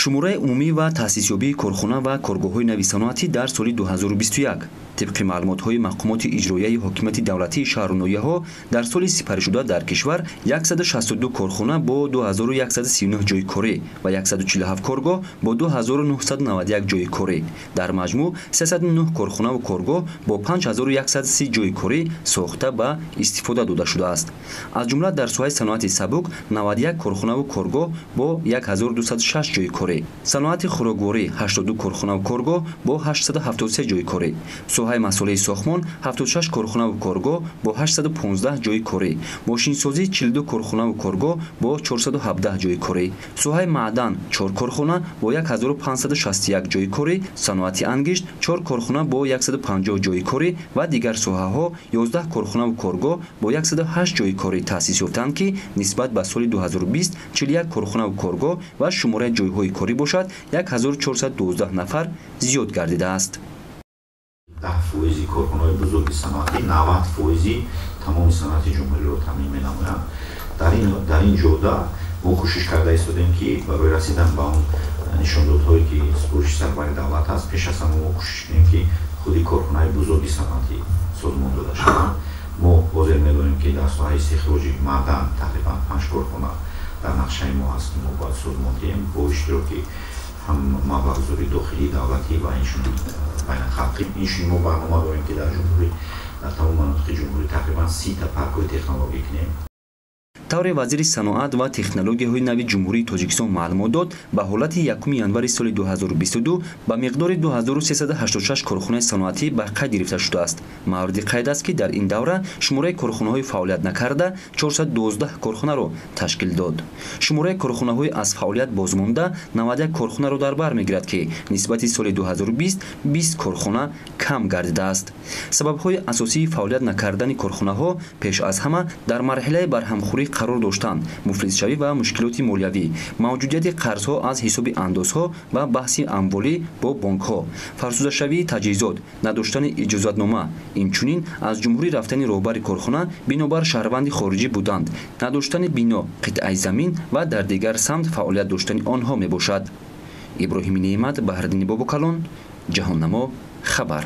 Шумораи умумӣ ва таъсисёбии корхона ва коргоҳҳои нави саноатӣ дар соли 2021. Тибқи маълумотҳои мақомоти иҷроияи ҳокимияти давлатии шаҳру ноҳияҳо, дар соли сипаришуда дар кишвар 162 корхона бо 2139 ҷойи корӣ ва 147 коргоҳ бо 2991 ҷойи корӣ, дар маҷмӯъ 309 корхонаву коргоҳ бо 5130 ҷойи корӣ сохта ба истифода дода шудааст. Аз ҷумла дар соҳаи саноати сабук 91 корхонаву коргоҳ бо 1206 ҷойи корӣ, саноати хӯрокворӣ 82 корхонаву коргоҳ бо 873 ҷойи корӣ, соҳаи масолеҳи сохтмон 76 корхонаву коргоҳ бо 815 ҷойи корӣ, мошинсозӣ 42 корхонаву коргоҳ бо 417 ҷойи корӣ, соҳаи маъдан 4 корхона бо 1561 ҷойи корӣ, саноати ангишт 4 корхона бо 150 ҷойи корӣ ва дигар соҳаҳо 11 корхонаву коргоҳ бо 108 ҷойи корӣ таъсис ёфтанд, ки нисбат ба соли 2020 41 корхонаву коргоҳ ва шумораи ҷойҳои корӣ бошад 1412 нафар зиёд гардидааст. 10% корхонаҳои бузурги саноатӣ 90% тамоми саноати ҷумҳуриро таъмин менамоянд. Дар ин ҷода мо кӯшиш карда истодем, ки барои расидан ба он нишондодҳое, ки супориши сарвари давлат аст, пеш аз ҳама мо кӯшиш кунем, ки худи корхонаҳои бузурги саноатӣ созмон дода шаванд. Мо ҳозир медонем, ки дар соҳаи истихроҷи маъдан тақрибан 5 корхона дар нақшаи мо ҳаст, ки мо бояд созмон диҳем бо иштироки ҳам маблағгузории дохилии давлатӣ ва инчунин байналхалқӣ. Инчунин мо барнома дорем, ки дар ҷумҳурӣ, дар тамоми манотиқи ҷумҳурӣ тақрибан 30-та паркҳои технологӣ кунем. Тавре вазири саноат ва технологияҳои нави Ҷумҳурии Тоҷикистон маълумот дод, ба ҳолати 1 январи соли 2022 ба миқдори 2386 корхонаи саноатӣ ба қайд гирифта шудааст. Мавриди қайд аст, ки дар ин давра шумораи корхонаҳои фаъолият накарда 412 корхонаро ташкил дод. Шумораи корхонаҳои аз фаъолият бозмонда 91 корхонаро дар бар мегирад, ки нисбати соли 2020 20 корхона кам гардидааст. Сабабҳои асосии фаъолият накардани корхонаҳо пеш аз ҳама дар марҳилаи барҳамхӯрӣ қарор доштанд, муфлисшавӣ ва мушкилоти молиявӣ, мавҷудияти қарзҳо аз ҳисоби андозҳо ва баҳси амволӣ бо бонкҳо, фарсудашавии таҷҳизот, надоштани иҷозатнома, инчунин аз ҷумҳурӣ рафтани роҳбари корхона бинобар шаҳрванди хориҷӣ буданд, надоштани бино, қитъаи замин ва дар дигар самт фаъолият доштани онҳо мебошад. Иброҳими Неъмат, Баҳриддини Бобокалон, Ҷаҳоннамо, хабар.